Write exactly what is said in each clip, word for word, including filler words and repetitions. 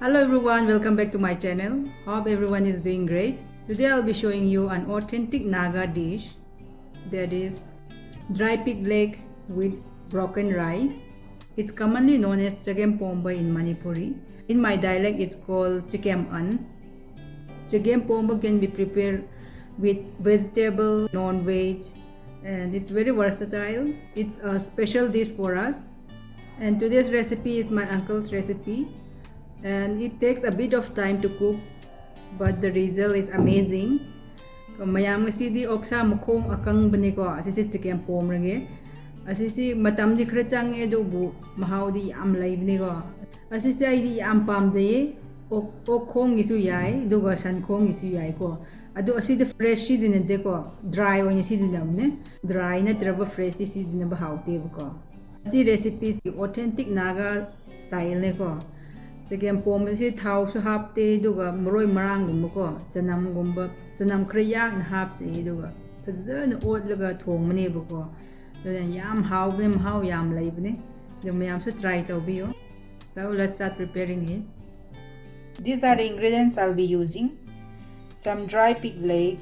Hello everyone, welcome back to my channel. Hope everyone is doing great. Today I'll be showing you an authentic Naga dish, that is dry pig leg with broken rice. It's commonly known as chagempomba in Manipuri. In my dialect, it's called chagem an. Chagempomba can be prepared with vegetable, non-veg, and it's very versatile. It's a special dish for us. And today's recipe is my uncle's recipe. And it takes a bit of time to cook, but the result is amazing. ꯃꯌꯥꯝ, ꯉꯁꯤꯗꯤ ꯑꯣꯛꯁꯥ ꯃꯈꯣꯡ ꯑꯀꯪꯕꯅꯤꯀꯣ, ꯑꯁꯤꯁꯦ ꯆꯒꯦꯝ ꯄꯣꯝꯂꯒꯦ꯫ ꯑꯁꯤꯁꯤ ꯃꯇꯝꯗꯤ ꯈꯔ ꯆꯪꯉꯦ, ꯑꯗꯨꯕꯨ ꯃꯍꯥꯎꯗꯤ ꯌꯥꯝ ꯂꯩꯕꯅꯤꯀꯣ꯫ ꯑꯁꯤꯁꯦ ꯑꯩꯗꯤ ꯌꯥꯝ ꯄꯥꯝꯖꯩꯌꯦ꯫ ꯑꯣꯛ, ꯑꯣꯛ ꯈꯣꯡꯒꯤꯁꯨ ꯌꯥꯏ, ꯑꯗꯨꯒ ꯁꯟ ꯈꯣꯡꯒꯤꯁꯨ ꯌꯥꯏꯀꯣ꯫ ꯑꯗꯣ ꯑꯁꯤꯗ fresh ꯁꯤꯖꯤꯟꯅꯗꯦꯀꯣ, dry ꯑꯣꯏꯅ ꯁꯤꯖꯤꯟꯅꯕꯅꯦ꯫ Dry ꯅꯠꯇ꯭ꯔꯒ fresh ꯇꯤ ꯁꯤꯖꯤꯟꯅꯕ ꯍꯥꯎꯇꯦꯕꯀꯣ꯫ ꯑꯁꯤ recipe ꯁꯤ authentic Naga style ꯅꯦꯀꯣ꯫ ꯆꯒꯦꯝ ꯄꯣꯝꯕꯁꯤ ꯊꯥꯎꯁꯨ ꯍꯥꯞꯇꯦ, ꯑꯗꯨꯒ ꯃꯔꯣꯏ ꯃꯔꯥꯡꯒꯨꯝꯕꯀꯣ, ꯆꯅꯝꯒꯨꯝꯕ, ꯆꯅꯝ ꯈꯔ ꯌꯥꯛꯅ ꯍꯥꯞꯆꯩ, ꯑꯗꯨꯒ ꯐꯖꯅ ꯑꯣꯠꯂꯒ ꯊꯣꯡꯕꯅꯦꯕꯀꯣ꯫ ꯑꯗꯨꯅ ꯌꯥꯝ ꯍꯥꯎꯕꯅꯦ, ꯃꯍꯥꯎ ꯌꯥꯝ ꯂꯩꯕꯅꯦ꯫ ꯑꯗꯨ ꯃꯌꯥꯝꯁꯨ try ꯇꯧꯕꯤꯌꯨ꯫ So let's start preparing it. These are the ingredients I'll be using. Some dry pig leg,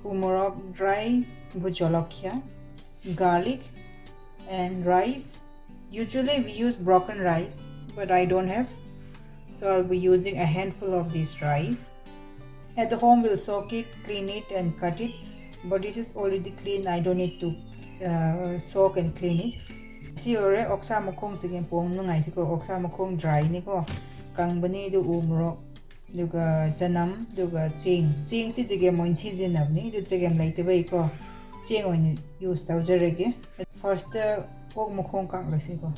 umorok, dry bhut jolokia, garlic, and rice. Usually we use broken rice, but I don't have, so I'll be using a handful of this rice. At home, we'll soak it, clean it, and cut it. But this is already clean. I don't need to uh, soak and clean it. ꯁꯤ ꯑꯣꯏꯔꯦ ꯑꯣꯛꯁꯥ ꯃꯈꯣꯡ ꯆꯒꯦꯝ ꯄꯣꯝꯅꯉꯥꯏꯁꯤꯀꯣ꯫ ꯑꯣꯛꯁꯥ ꯃꯈꯣꯡ dry ꯅꯤꯀꯣ, ꯀꯪꯕꯅꯤ꯫ ꯑꯗꯨ ꯎ ꯃꯣꯔꯣꯛ, ꯑꯗꯨꯒ ꯆꯅꯝ, ꯑꯗꯨꯒ ꯆꯦꯡ꯫ ꯆꯦꯡꯁꯤ ꯆꯒꯦꯝ ꯑꯣꯏꯅ ꯁꯤꯖꯤꯟꯅꯕꯅꯤ, ꯑꯗꯨ ꯆꯒꯦꯝ ꯂꯩꯇꯕꯩꯀꯣ, ꯆꯦꯡ ꯑꯣꯏꯅ use ꯇꯧꯖꯔꯒꯦ꯫ First ꯑꯣꯛ ꯃꯈꯣꯡ ꯀꯥꯛꯂꯁꯤꯀꯣ꯫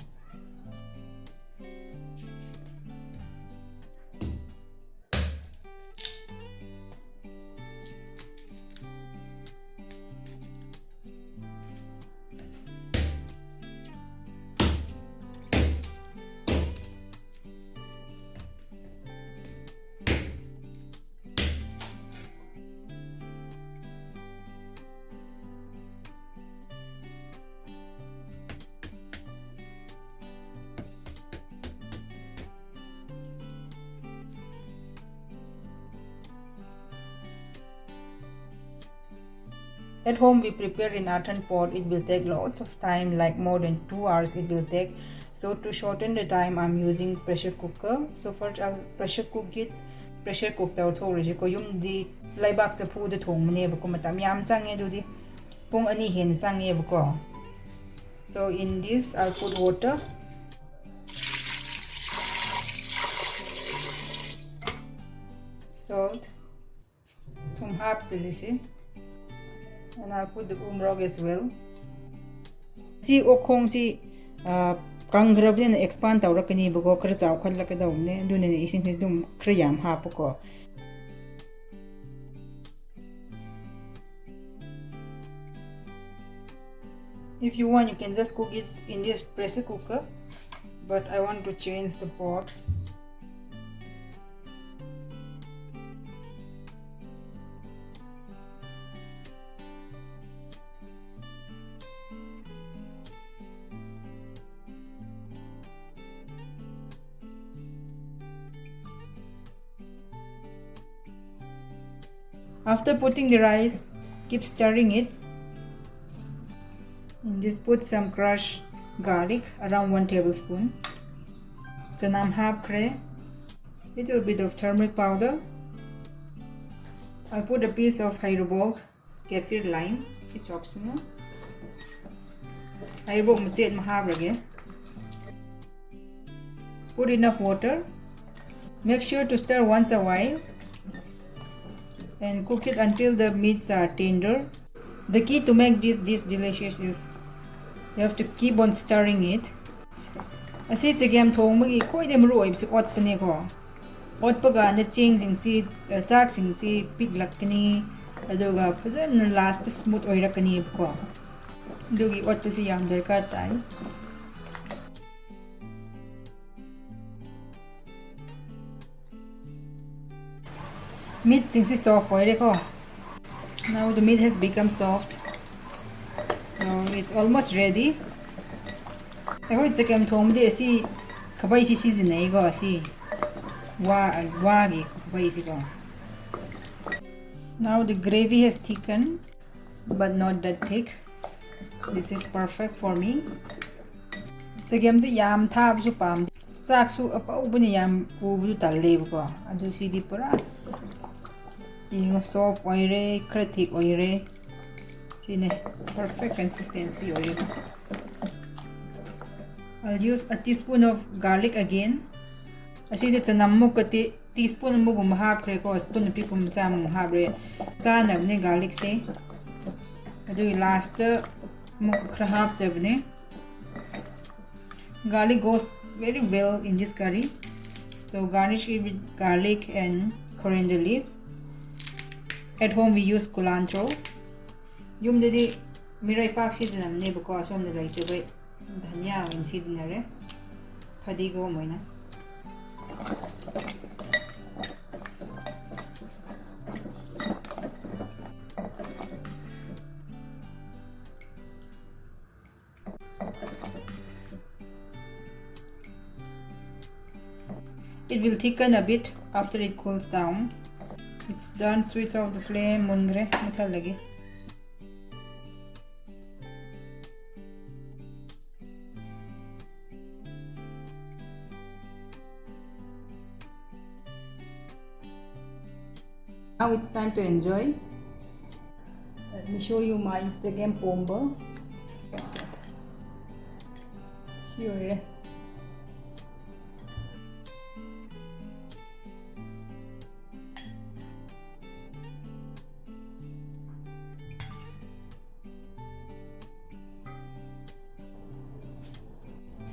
At home, we prepare in earthen pot. It will take lots of time, like more than two hours it will take. So to shorten the time, I'm using pressure cooker. So first, I'll pressure cook it. Pressure cook ꯇꯧꯊꯣꯛꯔꯁꯤꯀꯣ꯫ ꯌꯨꯝꯗꯤ ꯂꯩꯕꯥꯛ ꯆꯐꯨꯗ ꯊꯣꯡꯕꯅꯦꯕꯀꯣ꯫ ꯃꯇꯝ ꯌꯥꯝ ꯆꯪꯉꯦ ꯑꯗꯨꯗꯤ꯫ ꯄꯨꯡ ꯑꯅꯤ ꯍꯦꯟꯅ ꯆꯪꯉꯦꯕꯀꯣ꯫ So in this, I'll put water, salt, ꯊꯨꯝ ꯍꯥꯞꯆꯤꯜꯂꯤꯁꯤ꯫ And I'll put the umrok as well. ꯁꯤ ꯑꯣꯛꯈꯣꯡꯁꯤ, ꯑ, ꯀꯪꯈ꯭ꯔꯕꯅꯤꯅ expand ꯇꯧꯔꯛꯀꯅꯤꯕꯀꯣ, ꯈꯔ ꯆꯥꯎꯈꯠꯂꯛꯀꯗꯧꯕꯅꯦ, ꯑꯗꯨꯅꯅꯦ ꯏꯁꯤꯡꯁꯤ ꯑꯗꯨꯝ ꯈꯔ ꯌꯥꯝ ꯍꯥꯞꯄꯀꯣ꯫ If you want, you can just cook it in this pressure cooker, but I want to change the pot. After putting the rice, keep stirring it. And just put some crushed garlic, around one tablespoon. ꯆꯅꯝ ꯍꯥꯞꯈ꯭ꯔꯦ꯫ Little bit of turmeric powder. I put a piece of ꯍꯩꯔꯤꯕꯣꯛ, kaffir lime. It's optional. ꯍꯩꯔꯤꯕꯣꯛ ꯃꯆꯦꯠ ꯑꯃ ꯍꯥꯞꯂꯒꯦ꯫ Put enough water. Make sure to stir once a while and cook it until the meats are tender. The key to make this dish delicious is you have to keep on stirring it. ꯑꯁꯤ ꯆꯒꯦꯝ ꯊꯣꯡꯕꯒꯤ ꯈ꯭ꯋꯥꯏꯗꯒꯤ ꯃꯔꯨ ꯑꯣꯏꯕꯁꯤ ꯑꯣꯠꯄꯅꯦꯀꯣ꯫ ꯑꯣꯠꯄ ꯀꯥꯟꯗ ꯆꯦꯡꯁꯤꯡꯁꯤ, ꯑ, ꯆꯥꯛꯁꯤꯡꯁꯤ ꯄꯤꯛꯂꯛꯀꯅꯤ, ꯑꯗꯨꯒ ꯐꯖꯅ last smooth ꯑꯣꯏꯔꯛꯀꯅꯤꯕꯀꯣ꯫ ꯑꯗꯨꯒꯤ ꯑꯣꯠꯄꯁꯤ ꯌꯥꯝ ꯗꯔꯀꯥꯔ ꯇꯥꯏ꯫ Meatꯁꯤꯡꯁꯤ soft ꯑꯣꯏꯔꯦꯀꯣ꯫ Now the meat has become soft. So it's almost ready. ꯑꯩꯈꯣꯏ ꯆꯒꯦꯝ ꯊꯣꯡꯕꯗꯤ ꯑꯁꯤ ꯈꯥꯕꯩꯁꯤ ꯁꯤꯖꯤꯟꯅꯩꯀꯣ, ꯑꯁꯤ ꯋꯥ, ꯋꯥꯒꯤ ꯈꯥꯕꯩꯁꯤꯀꯣ꯫ Now the gravy has thickened. But not that thick. This is perfect for me. ꯆꯒꯦꯝꯁꯦ ꯌꯥꯝ ꯊꯥꯕꯁꯨ ꯄꯥꯝꯗꯦ, ꯆꯥꯛꯁꯨ ꯑꯄꯧꯕꯅ ꯌꯥꯝ ꯄꯨꯕꯗꯨ ꯇꯜꯂꯦꯕꯀꯣ꯫ ꯑꯗꯨ ꯁꯤꯗꯤ ꯄꯨꯔꯥ ꯌꯦꯡꯉꯣ, soft ꯑꯣꯏꯔꯦ, ꯈꯔ thick ꯑꯣꯏꯔꯦ꯫ ꯁꯤꯅꯦ perfect consistency ꯑꯣꯏꯔꯦ꯫ I'll use a teaspoon of garlic again. ꯑꯁꯤꯗ ꯆꯅꯝ ꯑꯃꯨꯛꯀ ꯇꯤ ꯇꯤ ꯁ꯭ꯄꯨꯟ ꯑꯃꯒꯨꯝꯕ ꯍꯥꯞꯈ꯭ꯔꯦꯀꯣ, ꯁ꯭ꯄꯨꯟ ꯑꯄꯤꯛꯄ ꯃꯆꯥ ꯑꯃꯃꯨꯛ ꯍꯥꯞꯈ꯭ꯔꯦ꯫ ꯆꯥꯅꯕꯅꯦ ꯒꯥꯔꯂꯤꯛꯁꯦ꯫ ꯑꯗꯨꯒꯤ ꯂꯥꯁꯇ ꯑꯃꯨꯛ ꯈꯔ ꯍꯥꯞꯆꯕꯅꯦ꯫ Garlic goes very well in this curry. So garnish it with garlic and coriander leaves. At home we use culantro. ꯌꯨꯝꯗꯗꯤ ꯃꯤꯔꯩꯄꯥꯛ ꯁꯤꯖꯤꯟꯅꯕꯅꯦꯕꯀꯣ, ꯑꯁꯣꯝꯗ ꯂꯩꯇꯕꯩ ꯙꯅꯤꯌꯥ ꯑꯣꯏꯅ ꯁꯤꯖꯤꯟꯅꯔꯦ, ꯐꯗꯤꯒꯣꯝ ꯑꯣꯏꯅ꯫ It will thicken a bit after it cools down. It's done, switch off the flame. ꯃꯨꯟꯈ꯭ꯔꯦ, ꯃꯨꯠꯊꯠꯂꯒꯦ꯫ Now it's time to enjoy. Let me show you my ꯆꯒꯦꯝ ꯄꯣꯝꯕ꯫ ꯁꯤ ꯑꯣꯏꯔꯦ꯫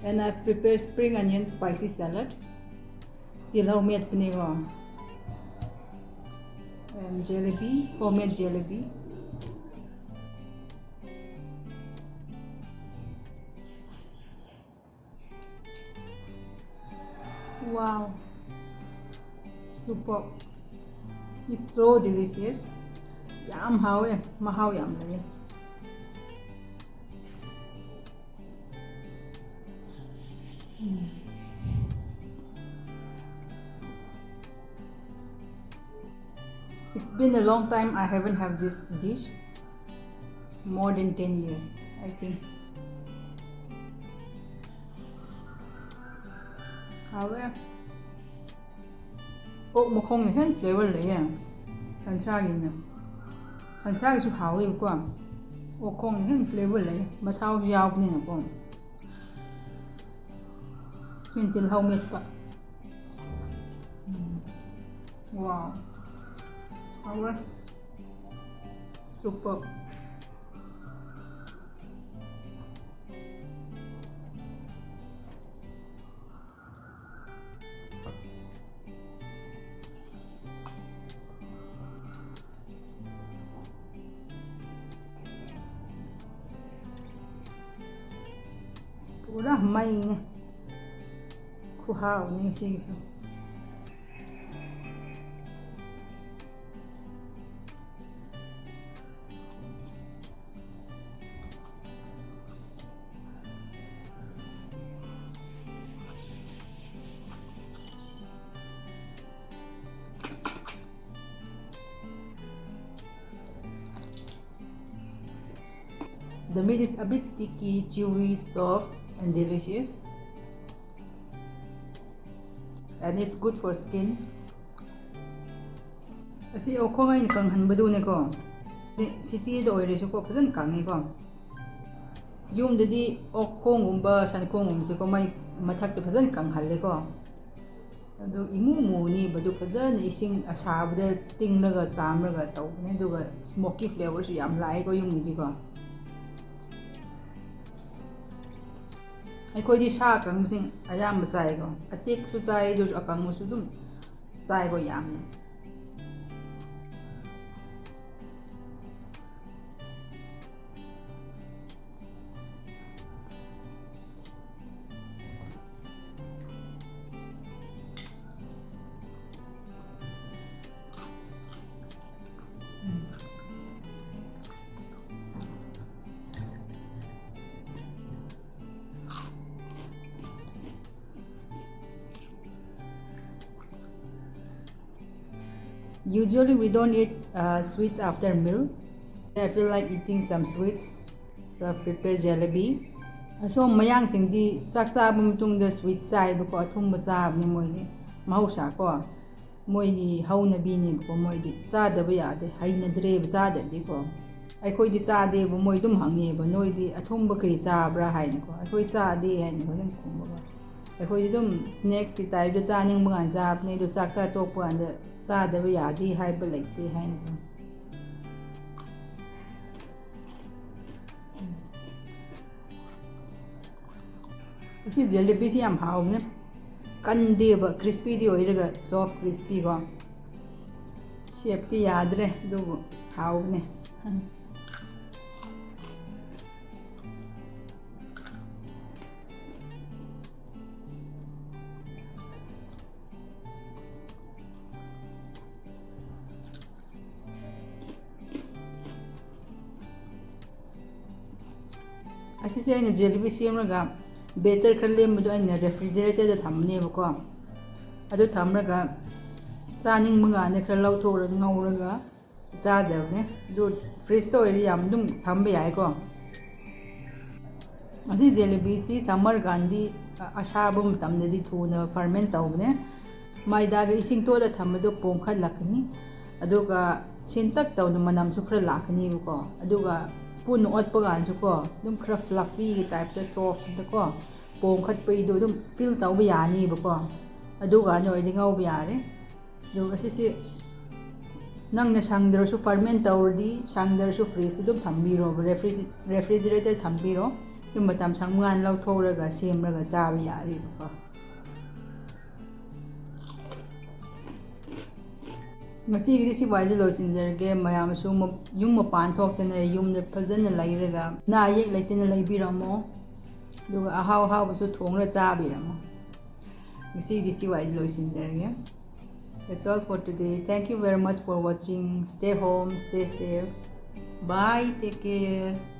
And I prepare spring onion spicy salad. ꯇꯤꯜꯍꯧ ꯃꯦꯠꯄꯅꯦꯀꯣ꯫ And jalebi, homemade jalebi. Wow. Super. It's so delicious. ꯌꯥꯝ ꯍꯥꯎꯋꯦ, ꯃꯍꯥꯎ ꯌꯥꯝ ꯂꯩꯌꯦ꯫ It's been a long time I haven't have this dish. More than ten years, I think. ꯍꯥꯎꯋꯦ꯫ ꯑꯣꯛ ꯃꯈꯣꯡꯅ ꯍꯦꯟꯅ flavour ꯂꯩꯌꯦ ꯁꯟꯁꯥꯒꯤꯅ꯫ ꯁꯟꯁꯥꯒꯤꯁꯨ ꯍꯥꯎꯋꯦꯕꯀꯣ, ꯑꯣꯛ ꯈꯣꯡꯅ ꯍꯦꯟꯅ flavour ꯂꯩꯌꯦ, ꯃꯁꯥꯁꯨ ꯌꯥꯎꯕꯅꯤꯅꯀꯣ꯫ ꯁꯤꯅ ꯇꯤꯜꯍꯧ ꯃꯦꯠꯄ꯫ ꯎꯝ꯫ Wow꯫ ꯍꯥꯎꯋꯦ꯫ Super꯫ ꯄꯨꯔꯥ ꯃꯩꯅꯦ꯫ ꯈꯨꯍꯥꯎꯅꯤ ꯉꯁꯤꯒꯤꯁꯨ꯫ The meat is a bit sticky, chewy, soft, and delicious. And it's good for skin. ꯑꯁꯤ ꯑꯣꯛꯈꯣꯡ ꯑꯩꯅ ꯀꯪꯍꯟꯕꯗꯨꯅꯦꯀꯣ꯫ ꯁꯤꯇꯤꯗ ꯑꯣꯏꯔꯁꯨꯀꯣ ꯐꯖꯅ ꯀꯪꯉꯦꯀꯣ꯫ ꯌꯨꯝꯗꯗꯤ ꯑꯣꯛꯈꯣꯡꯒꯨꯝꯕ ꯁꯟꯈꯣꯡꯒꯨꯝꯕꯁꯦꯀꯣ ꯃꯩ ꯃꯊꯛꯇ ꯐꯖꯅ ꯀꯪꯍꯜꯂꯦꯀꯣ꯫ ꯑꯗꯨ ꯏꯃꯨ ꯃꯨꯅꯤꯕꯗꯨ ꯐꯖꯅ ꯏꯁꯤꯡ ꯑꯁꯥꯕꯗ ꯇꯤꯡꯂꯒ ꯆꯥꯝꯂꯒ ꯇꯧꯕꯅꯦ꯫ ꯑꯗꯨꯒ smoky flavourꯁꯨ ꯌꯥꯝ ꯂꯥꯛꯑꯦꯀꯣ ꯌꯨꯝꯒꯤꯗꯤꯀꯣ꯫ ꯑꯩꯈꯣꯏꯗꯤ ꯁꯥ ꯑꯀꯪꯕꯁꯤꯡ ꯑꯌꯥꯝꯕ ꯆꯥꯏꯀꯣ꯫ ꯑꯇꯦꯛꯄꯁꯨ ꯆꯥꯏ, ꯑꯗꯨꯁꯨ ꯑꯀꯪꯕꯁꯨ ꯑꯗꯨꯝ ꯆꯥꯏꯀꯣ ꯌꯥꯝꯅ꯫ Usually we don't eat uh, sweets after meal. I feel like eating some sweets, so I've prepared jalebi. ꯑꯁꯣꯝ ꯃꯌꯥꯡꯁꯤꯡꯗꯤ ꯆꯥꯛ ꯆꯥꯕ ꯃꯇꯨꯡꯗ sweet ꯆꯥꯏꯕꯀꯣ, ꯑꯊꯨꯝꯕ ꯆꯥꯕꯅꯤ ꯃꯣꯏꯗꯤ꯫ ꯃꯍꯧꯁꯥ ꯀꯣ, ꯃꯣꯏꯒꯤ ꯍꯧꯅꯕꯤꯅꯦꯕꯀꯣ, ꯃꯣꯏꯗꯤ ꯆꯥꯗꯕ ꯌꯥꯗꯦ, ꯍꯩꯅꯗ꯭ꯔꯦꯕ ꯆꯥꯗ꯭ꯔꯗꯤꯀꯣ꯫ ꯑꯩꯈꯣꯏꯗꯤ ꯆꯥꯗꯦꯕ, ꯃꯣꯏ ꯑꯗꯨꯝ ꯍꯪꯉꯦꯕ, "ꯅꯣꯏꯗꯤ ꯑꯊꯨꯝꯕ ꯀꯔꯤ ꯆꯥꯕ꯭ꯔꯥ?" ꯍꯥꯏꯅꯀꯣ꯫ "ꯑꯩꯈꯣꯏ ꯆꯥꯗꯦ" ꯍꯥꯏꯅꯀꯣ ꯑꯗꯨꯝ ꯈꯨꯝꯕꯀꯣ꯫ ꯑꯩꯈꯣꯏꯗꯤ ꯑꯗꯨꯝ snacks ꯀꯤ type ꯇ ꯆꯥꯅꯤꯡꯕ ꯀꯥꯟꯗ ꯆꯥꯕꯅꯦ, ꯑꯗꯣ ꯆꯥꯛ ꯆꯥ ꯇꯣꯛꯄ ꯀꯥꯟꯗ ꯆꯥꯗꯕ ꯌꯥꯗꯦ ꯍꯥꯏꯕ ꯂꯩꯇꯦ ꯍꯥꯏꯅꯀꯣ꯫ ꯁꯤ ꯖꯦꯂꯤꯕꯤꯁꯤ ꯌꯥꯝ ꯍꯥꯎꯕꯅꯦ꯫ ꯀꯟꯗꯦꯕ, crispy ꯗꯤ ꯑꯣꯏꯔꯒ soft crispy ꯀꯣ꯫ Shape ꯇꯤ ꯌꯥꯗ꯭ꯔꯦ, ꯑꯗꯨꯕꯨ ꯍꯥꯎꯕꯅꯦ꯫ ꯑꯁꯤꯁꯦ ꯑꯩꯅ ꯖꯦꯂꯤꯕꯤ ꯁꯦꯝꯂꯒ batter ꯈꯔ ꯂꯦꯝꯕꯗꯣ ꯑꯩꯅ refrigerator ꯗ ꯊꯝꯕꯅꯦꯕꯀꯣ꯫ ꯑꯗꯨ ꯊꯝꯂꯒ ꯆꯥꯅꯤꯡꯕ ꯀꯥꯟꯗ ꯈꯔ ꯂꯧꯊꯣꯛꯂꯒ ꯉꯧꯔꯒ ꯆꯥꯖꯕꯅꯦ꯫ ꯑꯗꯨ fridge ꯇ ꯑꯣꯏꯔꯗꯤ ꯌꯥꯝ ꯑꯗꯨꯝ ꯊꯝꯕ ꯌꯥꯏꯀꯣ꯫ ꯑꯁꯤ ꯖꯦꯂꯤꯕꯤꯁꯤ summer ꯀꯥꯟꯗꯤ ꯑꯁꯥꯕ ꯃꯇꯝꯗꯗꯤ ꯊꯨꯅ ferment ꯇꯧꯕꯅꯦ꯫ ꯃꯩꯗꯥꯒ ꯏꯁꯤꯡ ꯇꯣꯠꯂ ꯊꯝꯕꯗꯣ ꯄꯣꯡꯈꯠꯂꯛꯀꯅꯤ, ꯑꯗꯨꯒ ꯁꯤꯟꯇꯛ ꯇꯧꯅ ꯃꯅꯝꯁꯨ ꯈꯔ ꯂꯥꯛꯀꯅꯤꯕꯀꯣ꯫ ꯑꯗꯨꯒ spoon ꯅ ꯑꯣꯠꯄ ꯀꯥꯟꯗꯁꯨꯀꯣ, ꯑꯗꯨꯝ ꯈꯔ fluffy ꯒꯤ type ꯇ, soft ꯇ ꯀꯣ, ꯄꯣꯡꯈꯠꯄꯩꯗꯣ ꯑꯗꯨꯝ feel ꯇꯧꯕ ꯌꯥꯅꯤꯕꯀꯣ꯫ ꯑꯗꯨꯒ ꯑꯣꯏꯔꯗꯤ ꯉꯧꯕ ꯌꯥꯔꯦ꯫ ꯑꯗꯨꯒ ꯁꯤꯁꯤ ꯅꯪꯅ ꯁꯪꯗ꯭ꯔꯁꯨ, ferment ꯇꯧꯔꯗꯤ ꯁꯪꯗ꯭ꯔꯁꯨ fridge ꯇ ꯑꯗꯨꯝ ꯊꯝꯕꯤꯔꯣ, refrigerator ꯗ ꯊꯝꯕꯤꯔꯣ꯫ ꯑꯗꯨꯝ ꯃꯇꯝ ꯁꯪꯕ ꯀꯥꯟꯗ ꯂꯧꯊꯣꯛꯔꯒ ꯁꯦꯝꯔꯒ ꯆꯥꯕ ꯌꯥꯔꯦꯕꯀꯣ꯫ ꯉꯁꯤꯒꯤꯗꯤ ꯁꯤꯋꯥꯏꯗ ꯂꯣꯏꯁꯤꯟꯖꯔꯒꯦ꯫ ꯃꯌꯥꯝꯁꯨ ꯃ-, ꯌꯨꯝ ꯃꯄꯥꯟ ꯊꯣꯛꯇꯅ ꯌꯨꯝꯗ ꯐꯖꯅ ꯂꯩꯔꯒ ꯑꯅꯥ ꯑꯌꯦꯛ ꯂꯩꯇꯅ ꯂꯩꯕꯤꯔꯝꯃꯣ꯫ ꯑꯗꯨꯒ ꯑꯍꯥꯎ ꯑꯍꯥꯎꯕꯁꯨ ꯊꯣꯡꯔ ꯆꯥꯕꯤꯔꯝꯃꯣ꯫ ꯉꯁꯤꯒꯤꯗꯤ ꯁꯤꯋꯥꯏꯗ ꯂꯣꯏꯁꯤꯟꯖꯔꯒꯦ꯫ That's all for today. Thank you very much for watching. Stay home, stay safe. Bye, take care.